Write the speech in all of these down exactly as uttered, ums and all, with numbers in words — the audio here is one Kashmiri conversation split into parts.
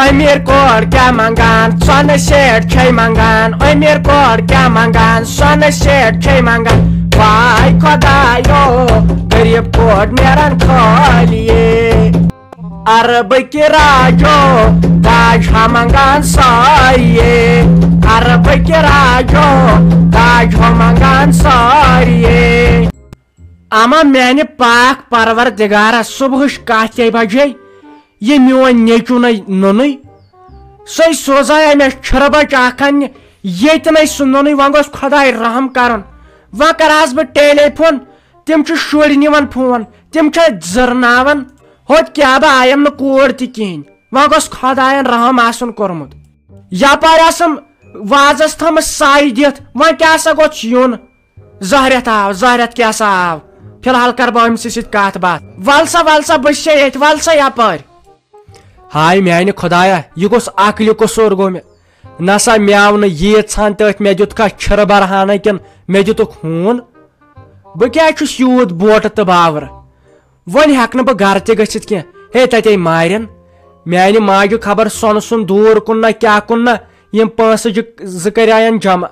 امیر کور کیا منگان، سۄنہٕ سیٹ چھے منگان۔ امیر کور کیا منگان، سۄنہٕ سیٹ چھے منگان۔ واے خدایو، غریب کور نیران خالیے۔ عرب کہ راجو، داج ہا منگان ساریے۔ عرب کہ راجو، داج ہا منگان ساریے۔ اما میانہِ پاک پروردگارا، صبحٕچ کتھ تہِ بجے، یہِ میون نیٚچو نے نُنُے۔ سُے سوزایہ مےٚ چھِرٕ بچہِ اکھ اننہِ، ییٚتہِ نے سُہ نُنُے۔ وۄنۍ گوٚژھ خۄداے رحم کرُن۔ وۄنۍ کرہس بہٕ ٹیلی فون، تِم چھِ شُرۍ نِوان فون، تِم چھِ اَتہِ زٕرناوان۔ ہوٚتہِ کیٛاہ بہٕ آیم نہٕ کوٗر تہِ کِہینۍ۔ وۄنۍ گوٚژھ خۄداین رحم آسُن کوٚرمُت۔ یپارۍ آسم وازس تھٲمٕژ سَے دِتھ، وۄنۍ کیٛاہ سا گوٚژھ یُن؟ زہرٮ۪تھ آو، زہرٮ۪تھ کیٛاہ سا آو؟ فی الحال کرٕ بہٕ أمۍ سٕے سۭتۍ کتھ باتھ۔ ول سا، ول سا، بہٕ چھسے ییٚتھۍ، ول سا یپٲرۍ۔ ہاے میانہِ خدایا، یہِ کُس عقلہِ قصوٗر گوٚو مےٚ؟ نسا مےٚ آو نہٕ ییٖژ ہن تٔتھۍ، مےٚ دیُت کھا چھِرٕ برہانہ کِنہٕ مےٚ دیُتُکھ ہوٗن؟ بہٕ کیٛازِ چھُس یوٗت بوٹہٕ تہٕ باورٕ؟ وۄنۍ ہٮ۪کہٕ نہٕ بہٕ گرٕ تہِ گٔژھِتھ کینٛہہ۔ ہے، تتے مارٮ۪ن۔ میانہِ ماجہِ خبر سۄنہٕ سُنٛد دوٗر کُن نہ کیٛاہ کُن نہ، یِم پونٛسہٕ جہِ-، زٕ کریاین جمع۔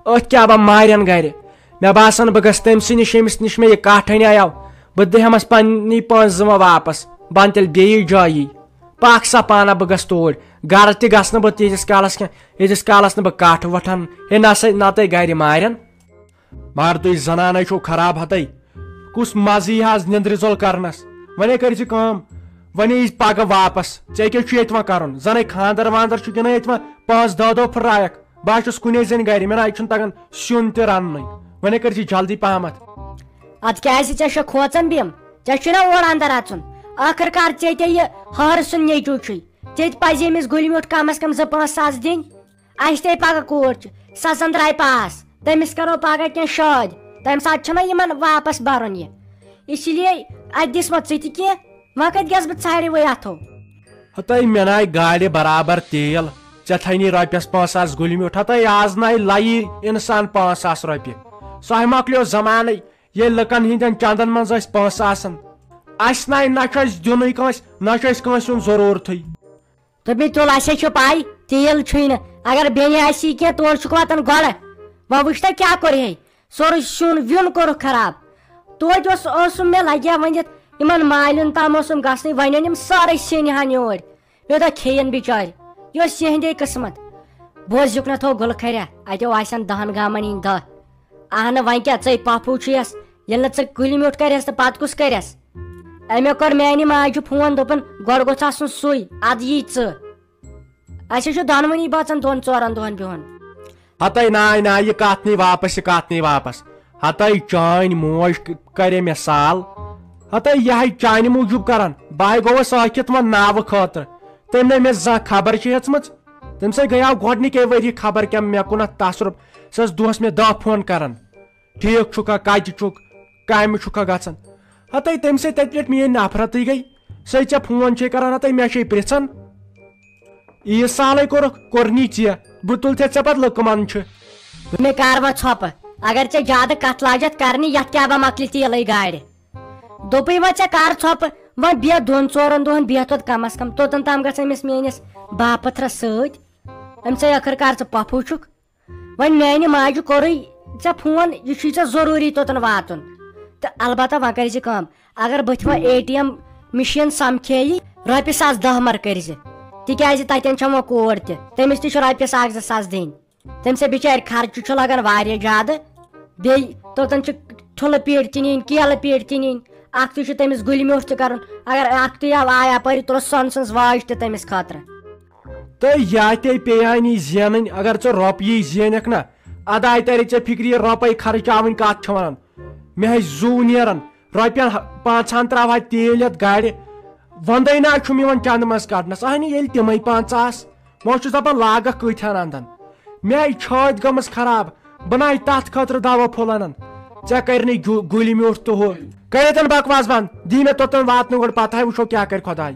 أتھۍ کیٛاہ بہٕ مارٮ۪ن گرِ؟ مےٚ باسان، بہٕ گژھٕ تٔمۍ سٕے نِش، ییٚمِس نِش مےٚ یہِ کٹھ اَنیٛاو۔ بہٕ دِمس پننی پونٛسہٕ زٕ وۄنۍ واپس۔ بہٕ اَنہٕ تیٚلہِ بیٚیہِ جایی۔ پکھ سا پانہ، بہٕ گژھٕ توٗرۍ۔ گرٕ تہِ گژھٕ نہٕ بہٕ تیٖتِس کالس کینٛہہ، ییٖتِس کالس نہٕ بہٕ کٹھ وۄٹھن۔ ہے نسا، نتے گرِ مارٮ۪ن۔ مگر تُہۍ زنانے چھِو خراب ہتے۔ کُس مزٕ یی حظ نِندرِ زوٚل کرنس؟ وۄنۍ کٔرۍ زِ کٲم، وۄنۍ یی پگہہ واپس۔ ژےٚ کیٛاہ چھُ ییٚتہِ وۄنۍ کرُن؟ زنے خاندر واندر چھُ کِنہٕ ییٚتہِ وۄنۍ پانٛژھ دہ دۄہ پھٕررایکھ؟ بہٕ ہا چھُس کُنے زٔنۍ گرِ، مےٚ نہ چھُنہٕ تگان سیُن تہِ رننُے۔ وۄنۍ کٔرۍ زِ جلدی پہمتھ۔ ادٕ کیٛازِ ژےٚ چھےٚ کھوژان بیم؟ ژےٚ چھُے نا اور اندر اژُن؟ ٲخٕر کار ژےٚ تہِ یہِ ہہر سُنٛد نیٚچو چھُے، ژےٚ تہِ پزِ أمِس گُلۍ میوٗٹھ کم از کم زٕ پانٛژھ ساس دِنۍ۔ اسہِ تہِ پگہہ کوٗر چھِ، سۄ زن درٛاے پاس، تٔمِس کرو پگہہ کینٛہہ شٲدۍ، تمہِ ساتہٕ چھُنہ یِمن واپس برُن یہِ۔ اسی لیے اتہِ دِس وۄنۍ ژٕ تہِ کینٛہہ، وۄنۍ کتہِ گژھٕ بہٕ ژھرِ وۄنۍ اتھو؟ ہتے مےٚ ناے گاڑِ برابر تیل، ژےٚ تھاینی رۄپیس پانٛژھ ساس گُلۍ میوٗٹھ۔ ہتے آز ناے لایی انسان پانٛژھ ساس رۄپیہِ۔ سۄے مۄکلیو زمانٕے، ییٚلہِ لُکن ہٕنٛدٮ۪ن چندن منٛز ٲسۍ پونٛسہٕ آسان۔ اسہِ ناے نہ چھُ اسہِ دیُنُے کٲنٛسہِ، نہ چھُ اسہِ کٲنٛسہِ ہُنٛد ضروٗرتھٕے۔ دوٚپمَے، تُل، اَسے چھُ پَے، تیٖل چھُے نہٕ۔ اگر بیٚیہِ آسی کینٛہہ، تورٕ چھُکھ واتان گۄڈٕ۔ وۄنۍ وٕچھ تہ کیٛاہ کوٚرہے؟ سورُے سیُن ویُن کوٚرُکھ خراب۔ توتہِ اوس، اوسُم مےٚ لگیا ؤنِتھ، یِمن مالٮ۪ن تام اوسُم گژھنٕے، وۄنۍ أنِم سٲرٕے سِنۍ ہن یور۔ مےٚ دوٚپ، کھیٚیِن بِچارِ، یہِ اوس یِہِنٛدے قٕسمت۔ بوزیُک نہ تھوٚو گُلہٕ کھریا، اَتیو آسن دَہن گامن ہِنٛدۍ دَہ۔ اہنہٕ، وۄنۍ کیٛاہ، ژٕے پۄپھوٗ چھُیس، ییٚلہِ نہٕ ژٕ گُلۍ میوٗٹھ کرٮ۪س تہٕ پتہٕ کُس کرٮ۪س؟ أمۍ کوٚر میانہِ ماجہِ فون، دوٚپُن، گۄڈٕ گوٚژھ آسُن سُے، ادٕ یی ژٕ۔ اسہِ چھُ دۄنوٕنی بٲژن دۄن ژورن دۄہن بِہُن۔ ہتے ناے ناے، یہِ کتھ نی واپس، یہِ کتھ نی واپس۔ ہتے چٲنۍ موج ک-، کرے مےٚ سال۔ ہتے یہِ ہے چانہِ موٗجوٗب کران۔ بہٕ ہے گوٚوس ٲکھِتھ وۄنۍ ناوٕ خٲطرٕ۔ تٔمۍ نے مےٚ زانٛہہ خبر چھِ ہیٚژمٕژ۔ تٔمۍ سۭتۍ گٔیاو گۄڈنِکے ؤری خبر کیٛاہ مےٚ کُنتھ تصرُف۔ سۄ ٲس دۄہس مےٚ دَہ فون کران۔ ٹھیٖک چھُکھا، کتہِ چھُکھ، کامہِ چھُکھا گژھان؟ ہتے تٔمۍ سۭتۍ تتہِ پٮ۪ٹھ میٲنۍ نفرتٕے گٔے۔ سۄے ژےٚ فون چھے کران، ہتے مےٚ چھے پرژھان۔ عیٖد سالے کوٚرُکھ، کوٚرنی ژےٚ۔ بہٕ تُل ژےٚ، ژےٚ پتہٕ لُکہٕ منٛد چھُ۔ مےٚ کر وۄنۍ ژھۄپہٕ؟ اگر ژےٚ زیادٕ کتھ لاجتھ کرنہِ، یتھ کیٛاہ بہ مۄکلہِ تیٖلٕے گاڑِ۔ دوٚپُے وۄنۍ ژےٚ کر ژھۄپہٕ؟ وۄنۍ بیٚہہ دۄن ژورن دۄہن، بیٚہہ توٚت کم از کم۔ توٚتن تام گژھ أمِس میٲنِس باپتھرس سۭتۍ۔ أمۍ ژےٚ ٲخٕر کار ژٕ پۄپھوٗ چھُکھ۔ وۄنۍ میانہِ ماجہِ کوٚرُے ژےٚ فون، یہِ چھُے ژےٚ ضروٗری توٚتن واتُن۔ تہٕ البتہ وۄنۍ کٔرۍ زِ کٲم، اگر بٕتھِ وۄنۍ اے ٹی ایم مِشیٖن سمکھے یہِ، رۄپیہِ ساس دہ مر کٔرۍ زِ، تِکیازِ تتٮ۪ن چھےٚ وۄنۍ کوٗر تہِ، تٔمِس تہِ چھُ رۄپیس اکھ زٕ ساس دِنۍ۔ تٔمۍ سٕے بِچارِ خرچہٕ چھُ لگان واریاہ زیادٕ، بیٚیہِ توٚتن چھِ ٹھُلہٕ پیٖٹۍ تہِ نِنۍ، کیلہٕ پیٖٹۍ تہِ نِنۍ، اکھتُے چھُ تٔمِس گُلہِ میوٗٹھ تہِ کرُن۔ اگر اکھتُے آو، آے اپٲرۍ، تُلُس سۄنہٕ سٕنٛز واج تہِ تٔمِس خٲطرٕ۔ تہٕ یا تے پیٚیہِ ہا نی زینٕنۍ، اگر ژٕ رۄپیہِ زینکھ نا، اداے ترِ ژےٚ فکرِ، یہِ رۄپے خرچاوٕنۍ کتھ چھِ ونان؟ مےٚ ہے زُو نیران، رۄپین ہ-، پانٛژہن تراوہا تیٖل یتھ گاڑِ، وندے نا چھُم یِوان چندٕ منٛز کڑنس۔ اہنہِ، ییٚلہِ تِمے پانٛژھ آس، وۄنۍ چھُس دپان لاگکھ کۭتۍ ہن اندن؟ مےٚ ہے چھٲتۍ گٔمٕژ خراب، بہٕ نہ ہے تتھ خٲطرٕ دوا پھوٚل انان۔ ژےٚ کرِ نہٕ گُ-، گُلہِ میوٗٹھ تہٕ ہُہ۔ کٔرِو تن بکواس بند، دی مےٚ توٚتن واتنہٕ گۄڈٕ، پتہٕ ہے وٕچھو کیٛاہ کرِ خۄداے۔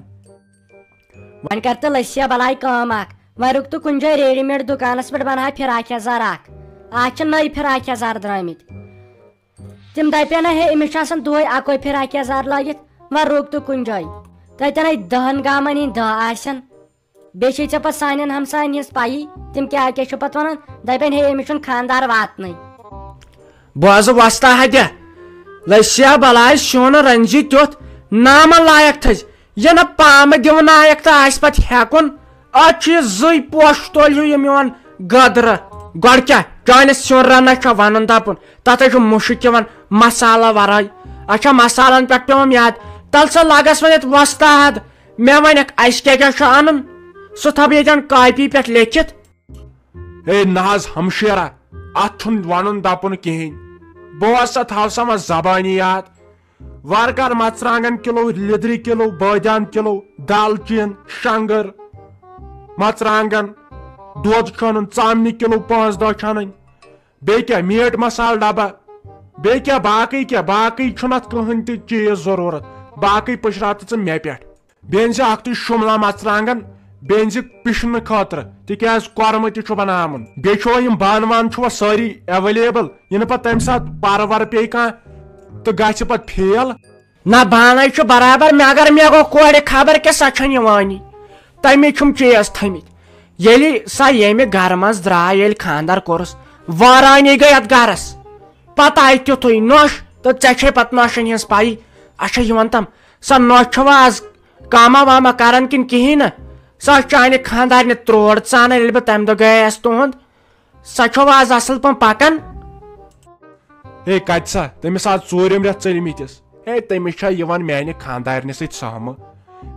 وۄنۍ کر تہٕ لٔسیا بلاے کٲم اکھ، وۄنۍ رُک تہٕ کُنہِ جایہِ ریڈی میڈ دُکانس پٮ۪ٹھ بنہٕ ہا فراک یزار اکھ۔ آز چھِ نٔوۍ فراک یزار درٛٲمٕتۍ۔ تِم دپن ہے أمِس چھُ آسان دۄہے اکوے فراک یزار لٲگِتھ، وۄنۍ رُک تہٕ کُنہِ جایہِ۔ تتٮ۪ن ہے دہن گامن ہٕنٛدۍ دہ آسن۔ بیٚیہِ چھے ژےٚ پتہٕ سانٮ۪ن ہمساین ہٕنٛز پَیی، تِم کیٛاہ کیٛاہ چھِ پتہٕ وَنان، دَپن، ہے، أمِس چھُنہٕ خانٛدار واتنٕے۔ بوزٕ وۄستہٕ ہتہِ، لسیا بلاے سیُن رنزی تیُتھ نامہ لایق تھٔز، یہِ نہٕ پامہٕ دِونہٕ لایق تہٕ آسہِ پتہٕ ہٮ۪کُن۔ اتھ چھُ یہِ زٕے پوشہٕ تولہِ ہیوٗ یہِ میون گدرٕ۔ گۄڈٕ کیٛاہ، چانہِ سیُن رنس چھا ونُن دپُن، تتھ ہے چھُ مُشُک یِوان مسالہٕ ورٲے۔ اچھا، مسالن پٮ۪ٹھ پیوم یاد، تل سا لگس وۄنۍ یتھ وۄستاد۔ مےٚ ونکھ، اسہِ کیٛاہ کیٛاہ چھُ انُن، سُہ تھاو بہٕ ییٚتٮ۪ن کاپی پٮ۪ٹھ لیکھِتھ۔ ہے نہ حظ ہمشیرا، اتھ چھُنہٕ ونُن دپُن کِہیٖنۍ۔ بوز سا، تھاو سا وۄنۍ زبٲنی یاد۔ وارٕ کار مرژٕوانٛگن کِلو، لیٚدرِ کِلو، بٲدیان کِلو، دالچیٖن، شنٛگٕر، مرژٕوانٛگن، دۄد چھُ اَنُن، ژامنہِ کِلو پانٛژھ دَہ چھُ اَنٕنۍ۔ بیٚیہِ کیٛاہ، میٖٹ مسالہٕ ڈبہ، بیٚیہِ کیٛاہ، باقٕے کیٛاہ، باقٕے چھُنہٕ اَتھ کٕہٕنۍ تہِ چیٖز ضروٗرت۔ باقٕے پٔشراو تہٕ ژٕ مےٚ پٮ۪ٹھ۔ بیٚیہِ أنۍ زِ اکھتُے شُملا مرژٕوانٛگن، بیٚیہِ أنۍ زِ پِشنہٕ خٲطرٕ، تِکیٛازِ کۄرمہٕ تہِ چھُ بناوُن۔ بیٚیہِ چھُوا یِم بانہٕ وانہٕ چھُوا سٲری ایویلیبل؟ یِنہٕ پتہٕ تَمہِ ساتہٕ پرٕ ورٕ پیٚیہِ کانٛہہ تہٕ گژھِ پتہٕ فیل۔ نہ، بانَے چھُ برابر، مگر مےٚ گوٚو کورِ خبر کیٛاہ، سۄ چھَنہٕ یِوانٕے۔ تَمِکۍ چھُم چیٖز تھٲمٕتۍ۔ ییٚلہِ سۄ ییٚمہِ گرٕ منٛز درٛاے، ییٚلہِ خانٛدر کوٚرُس، وٲرٲنی گٔے اَتھ گرس۔ پتہٕ آیہِ تیُتھُے نۄش، تہٕ ژےٚ چھے پتہٕ نۄشن ہٕنٛز پَیی۔ اچھا، یہِ وَن تم، سۄ نۄش چھوا آز کامہ وامہ کران کِنہٕ کِہیٖنۍ نہٕ؟ سۄ ٲس چانہِ خانٛدارنہِ ترٛوڑ ژانان، ییٚلہِ بہٕ تَمہِ دۄہ گٔیس تُہُنٛد۔ سۄ چھوا آز اصل پٲٹھۍ پکان؟ ہے، کتہِ سا؟ تٔمِس آز ژوٗرِم رٮ۪تھ ژٔلمٕتِس۔ ہے، تٔمِس چھا یِوان میانہِ خانٛدارنہِ سۭتۍ سہمہٕ؟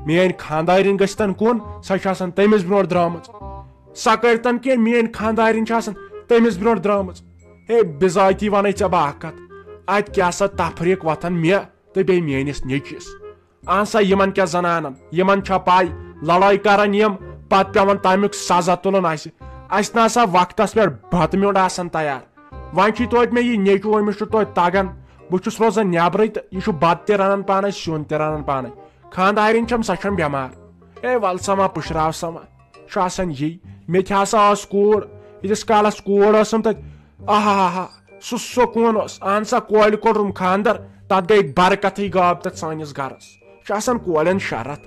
میٲنۍ خانٛدارِنۍ گٔژھتن کُن، سۄ چھِ آسان تٔمِس برونٛٹھ درٛامٕژ۔ سۄ کٔرتن کینٛہہ، میٲنۍ خانٛدارِنۍ چھِ آسان تٔمِس برونٛٹھ درٛامٕژ۔ ہے، بِذٲتی ونَے ژےٚ بہٕ اکھ کتھ، اتہِ کیٛاہ سا تفریٖق وۄتھان مےٚ تہٕ بیٚیہِ میٲنِس نیٚچوِس۔ اہن سا، یِمن کیٛاہ زنانن، یِمن چھا پاے، لڑٲے کرن یِم، پتہٕ پٮ۪وان تمیُک سزا تُلُن اسہِ۔ اسہِ نہ سا وقتس پٮ۪ٹھ بتہٕ میوٚنٛڈ آسان تیار۔ وۄنۍ چھُے توتہِ مےٚ یہِ نیٚچوٗ، أمِس چھُ توتہِ تگان۔ بہٕ چھُس روزان نیبرٕے تہٕ یہِ چھُ بتہٕ تہِ رنان پانے، سیُن تہِ رنان پانے۔ خانٛدارِنۍ چھم، سۄ چھم بٮ۪مار۔ ہے، ول سا ما، پُشراو سا ما۔ چھُ آسان یی۔ مےٚ تہِ ہسا ٲس کوٗر، ییٖتِس کالس کوٗر ٲسٕم تتہِ، آہا ہا ہا، سُہ سکوٗن اوس۔ اہن سا، کورِ کوٚرُم خانٛدر، تتھ گٔے برکتٕے غٲب تتھ سٲنِس گرس۔ چھُ آسان کورٮ۪ن شرط۔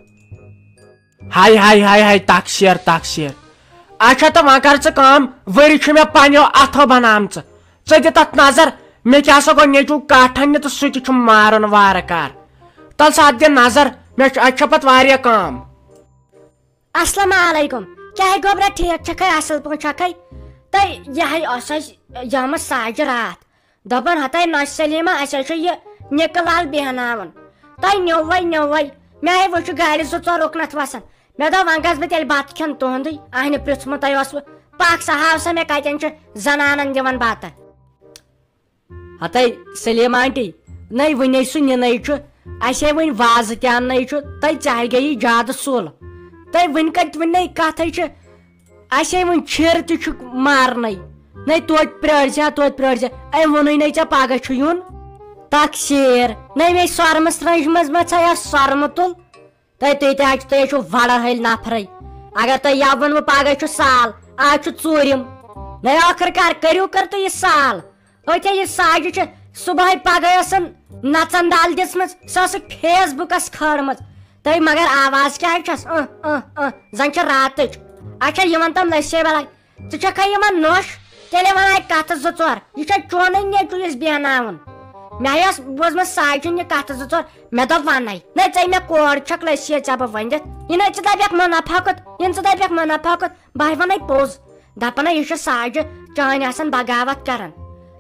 ہاے ہاے ہاے ہاے، تخصیر تخصیر۔ اچھا، تہٕ وۄنۍ کر ژٕ کٲم، ؤری چھُ مےٚ پننیو اتھو بنامژٕ۔ ژٕ دِ تتھ نظر، مےٚ کیٛاہ سا گوٚو نیٚچوٗ کٹھ اننہِ تہٕ سُہ تہِ چھُم مارُن وارٕ کار۔ تل سا اتھ دِ نظر، مےٚ چھُ، اتہِ چھےٚ پتہٕ واریاہ کٲم۔ السلام علیکم۔ کیٛاہ ہے گوٚبرا، ٹھیٖک چھکھے، اصل پٲٹھۍ چھکھے؟ تہٕ یہِ ہے ٲس اَسہِ یامہٕ ساجہِ راتھ۔ دَپان، ہتاے نۄشہِ سلیمہ، اَسہِ حظ چھُ یہِ نِکہٕ لال بیٚہناوُن۔ تۄہہِ نیوٗوَے، نیوٗوَے۔ مےٚ ہے وٕچھِ گاڑِ زٕ ژور رُکنَتھ وَسان۔ مےٚ دوٚپ، وۄنۍ گژھٕ بہٕ تیٚلہِ بَتہٕ کھیوٚن تُہُنٛدُے۔ اَہنہِ پرٛژھمُتَے اوسوٕ۔ پَکھ سا، ہاو سا مےٚ کَتٮ۪ن چھُ زنانَن دِوان بَتہٕ۔ ہتاے سلیمہ آنٹی، نَے وٕنے سُہ نِنَے چھُ۔ اَسے وٕنۍ وازٕ تہِ اَننَے چھُ، تۄہہِ ژےٚ گٔیی زیادٕ سُل۔ تۄہہِ وٕنہِ کَتہِ وٕنہِ نَے کَتھَے چھِ۔ اَسے وٕنہِ چھِر تہِ چھُ مارنَے۔ نَے توتہِ پرٛٲرۍ زِ ہا، توتہِ پرٛٲرۍ زِ ہا۔ أمۍ ووٚنُے نَے ژےٚ پَگاہ چھُ یُن۔ تَکھ شیر، نَے مےٚ سۄرمہٕ سرٛنٛجہِ منٛز ما ژھایہ سۄرمہٕ تُل؟ تۄہہِ، تُہۍ تہِ حظ چھِو، تُہۍ حظ چھِو وَڑٕ ہٲلۍ نفرٕے۔ اگر تۄہہِ یَوٕ ووٚنوٕ پَگاہ چھُ سال، آز چھُ ژوٗرِم۔ نَے ٲخٕر کار کٔرِو کر تُہۍ یہِ سال۔ أتھے یہِ ساجہِ چھِ صُبحٲے پَگہٲے ٲسٕن نَژَن دَل دِژمٕژ، سۄ ٲسٕکھ فیس بُکَس کھٲرمٕژ۔ تُہۍ مگر آواز کیٛاہ چھَس؟ اۭں، اۭں، اۭں، زَن چھِ راتٕچ۔ اچھا، یہِ وَن تَم لٔسۍ ہے بَلاے، ژٕ چھَکھا یِمَن نوٚش؟ تیٚلہِ وَنَے کَتھٕ زٕ ژور، یہِ چھا چونٕے نیٚچوٗ یُس بیٚہناوُن؟ مےٚ ہے ٲس بوٗزمٕژ ساجہِ ہُنٛد یہِ کَتھٕ زٕ ژور، مےٚ دوٚپ وَنَے۔ نَے ژَے مےٚ کورِ چھَکھ لٔسۍ ہے ژےٚ بہٕ ؤنِتھ، یہِ نَے ژٕ دَپَکھ مُنافع کُت، یہِ نَے ژٕ دَپَکھ مُنافع کُت، بہٕ ہے وَنَے پوٚز۔ دَپان ہا، یہِ چھِ ساجہِ چٲنۍ آسان بغاوت کران۔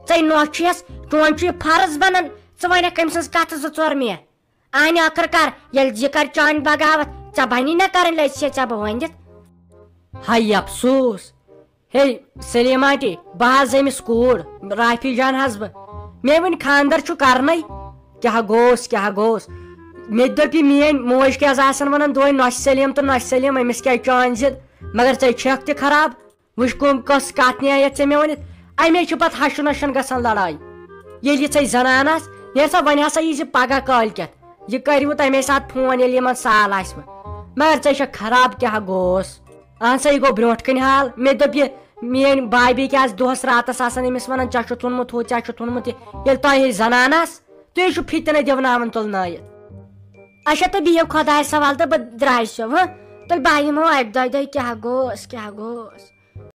ژے نوٚش چھُ یَس، چون چھُ یہِ فرض بنان، ژٕ وَنکھ أمۍ سٕنٛز کَتھٕ زٕ ژور مےٚ۔ اَہنہِ ٲخٕر کار، ییٚلہِ یہِ کرِ چٲنۍ بغاوت، ژےٚ بنی نہ کرٕنۍ لٔژ چھے ژےٚ بہٕ ؤنِتھ۔ ہاے افسوس۔ ہے سلیمہ آنٹی، بہٕ حظ أمِس کوٗر، رافی جان حظ بہٕ۔ مےٚ وٕنۍ خانٛدر چھُ کرنَے۔ کیٛاہ گوٚوس، کیٛاہ گوٚوس؟ مےٚ تہِ دوٚپ، یہِ میٛٲنۍ موج کیٛاہ حظ آسان وَنان، دوٚپُن، نۄشہِ سلیمہ تہٕ نۄشہِ سلیمہ، أمِس کیٛاہ چٲنۍ ضِد؟ مگر ژےٚ چھَکھ تہِ خراب۔ وٕچھ کٕم کۄس کتھ نِیایتھ ژےٚ مےٚ ؤنِتھ۔ امے چھِ پتہٕ ہشہِ نۄشن گژھان لڑٲے۔ ییٚلہِ یہِ ژےٚ زنان آس، نیرِ سا وۄنۍ ہسا یی زِ پگاہ کٲلۍ کٮ۪تھ۔ یہِ کرِوٕ تمے ساتہٕ فون ییٚلہِ یِمن سال آسِوٕ۔ مگر ژےٚ چھےٚ خراب کیٛاہ گوس؟ اہن سا، یہِ گوٚو برونٛٹھ کنہِ حال۔ مےٚ دوٚپ، یہِ میٲنۍ بھابھی کیٛاہ آسہِ دۄہس راتس آسان أمِس ونان، ژےٚ چھُتھ اوٚنمُت ہُہ، ژےٚ چھُتھ اوٚنمُت یہِ۔ ییٚلہِ تۄہہِ ہِش زنان آس، تُہۍ چھِو فتنہٕ دِوناوان تُلنٲیِتھ۔ اچھا، تُہۍ بِہِو خۄدایَس حوالہٕ تہٕ بہٕ درٛایسو، ہہ؟ تیٚلہِ بہٕ یِمو اَکہِ دۄیہِ دۄہہِ، کیٛاہ گوٚوس، کیٛاہ گوٚوس؟